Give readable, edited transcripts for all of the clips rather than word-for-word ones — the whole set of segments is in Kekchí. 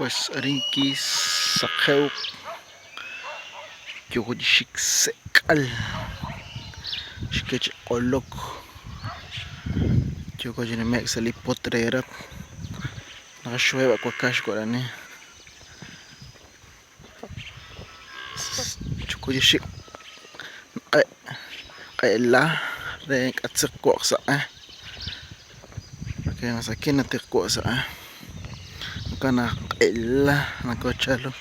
Pues arin kisaqewk yooko chi xik sek'al xke chi q'olok yooko chi nume'k sa' li potreerat naqaxuheb' a wakax warani yooko chi xik q'e'la re ink'a' tsiqwo'q saq'e porque masaki natiqwo' saq'e jo'kan naq q'e'la nakochalo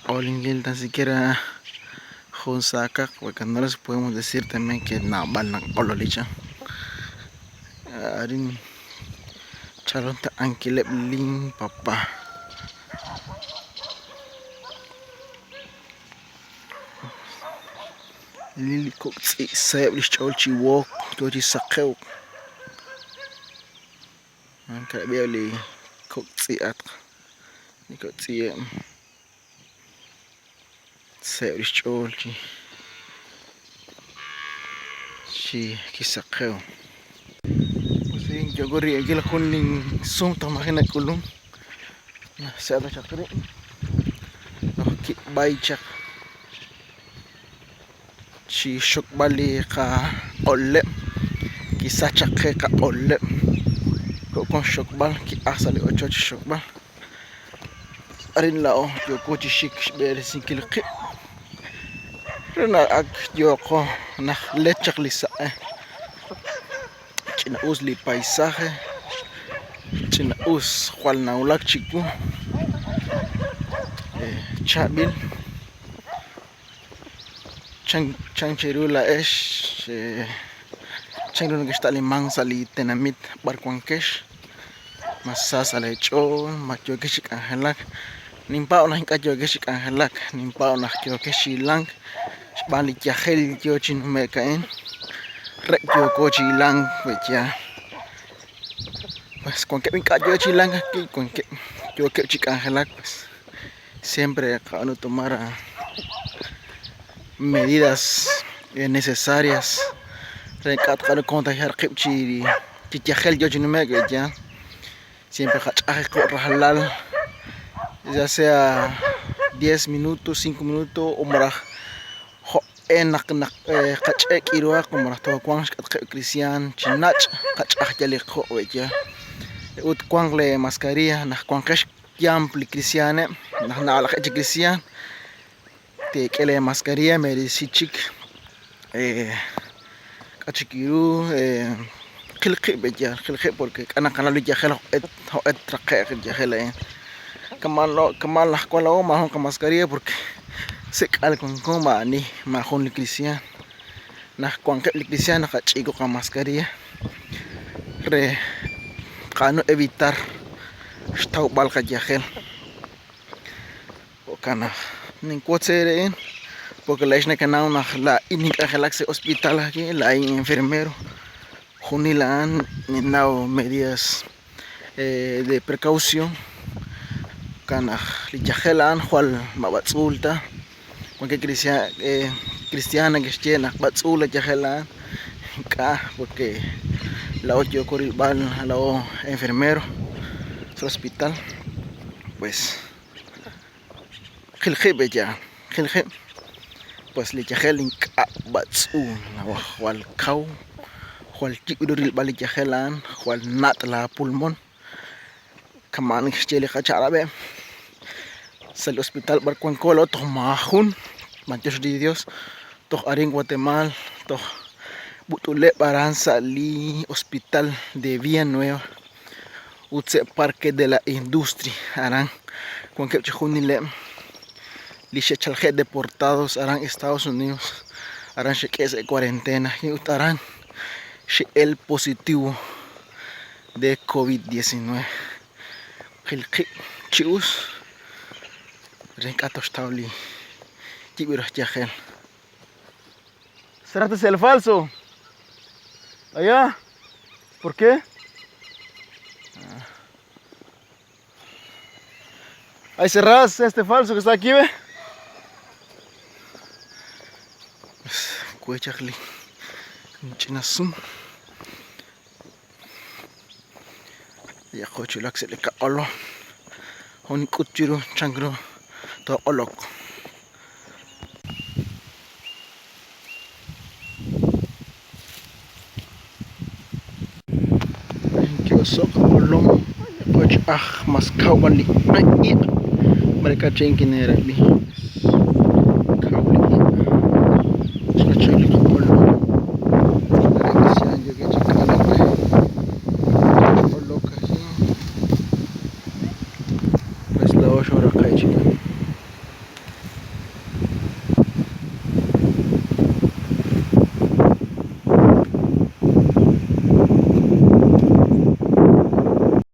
q'olinkil tan siquiera jun saakaq porque no les podemos decir también que naab'al naq'ololi chan arin chalon ta'ankileb' lin papá. Li kok' tz'i' saheb' li xch'ool chi wook yo chi saqewk. Karab'iheb' li kok' tz'i'atq, li kok' tz'i'eb' saheb' li xch'ool chi chi kisaqew. Pues yooko ri'ankil jun lin sum toj maji' nak'ulun najse'ta chaq rib' toj kib'ay chaq chi xokb'al li qaq'oleb' kisach chaq qe qaq'oleb' ko'kon xxokb'al ki'aj sa' li ochoch xxokb'al arin laa'o yooko chi xik xb'eresinkil qib' re naq ak yooqo naq lech chaq li saq'e ch'ina'us li paisaje ch'ina'us jwal nawulak chiwu chaab'il chan cheru laa'ex chanru nekexta'limank sa' li tenamit b'ar wankex ma sa sa' leech'ool ma yookex chi k'anjelak ninpaab' naq ink'a' yookex chi k'anjelak ninpaab' naq yookex chi hilank xb'aan li yajel yoo chi nume'k a'in re yooko chi hilank pe'yaal pues wankeb' ink'a' yoo chi hilank ajwi' wankeb' yookeb' chi k'anjelak pues siempre qab'aanu tomar medidas necesarias re ink'a' tqab'aanu contagiar qib' chi li yajel yoo chi nume'k pe'yaal siempre qach'aj qib' rajlal ya sea 10 minutos 5 minutos o malaj jo'q'e naq qach'e' k'iruhaq o malaj toowanq xk'atqeb' cristian chi nach' qach'aj yal li quq' pe'yaal ut wanq lee mascarilla naq wanqex xyanq li cristianeb' naq naab'alaqeb' chi cristian teek'e lee mascarilla meerisi chik k'a' chik ru qil qib' pe'yaal qil qib' porque k'a' naqanaw li yajel jo'q'e traqe'q li yajel a'in kama' laj wank laa'o maajun qamascarilla porque sik'al wanko maa'ani maajun li cristian naq wanqeb' li cristian naqach'iku qamascarilla re tqab'aanu evitar xtawb'al qayajel jo'kan naq ninwotz eere a'in porque laa'ex nekenaw naq laa'in nink'anjelak sa' hospital ajwi' laa'in enfermero junil a'an ninnaw medidas de precaución jo'kan naq li yajel a'an jwal ma b'atz'uul ta wankeb' cristian neke'xye naq b'atz'uul li yajel a'an ink'a' porque laa'o yooko rilb'al laa'o enfermero sa' hospital pues qil qib' pe'yaal qil qib' pues li yajel ink'a' b'atz'uul jwal kaw jwal yib' ru rilb'al li yajel a'an jwal natz' la pulmon kama' neke'xye li qachaq'rab'eb' sa' li hospital b'ar wanko laa'o toj maajun b'antiox re li Dios toj arin Guatemaal toj b'ut'uleb' aran sa' li hospital de Villanueva ut sa' Parque de la Industria aran wankeb' chixjunileb' li xe'chalje' deportados aran Estados Unidos aran xe'k'e' sa' cuarentena ut aran xe'el positivo de COVID-19 qil qib' chi us re ink'a' toxtaw li yib'ru aj yajel. Cerraste el falso. Allá. ¿Por qué? Ahí cerraste este falso que está aquí, ve. Cuechaqli ch'ina sum. Yaqo chulak sa' li qaq'olo. Jo' nink'ut chiru chan ru tooq'olok. Ki'oso' qaq'olom qoch aj mas kaw b'an li iq' mare k'ache' kineerab'i kaw li iq' xqachap li qaq'olom are yookeb' chi k'alek q'olok ají pues laa'o xooraqe' chikan.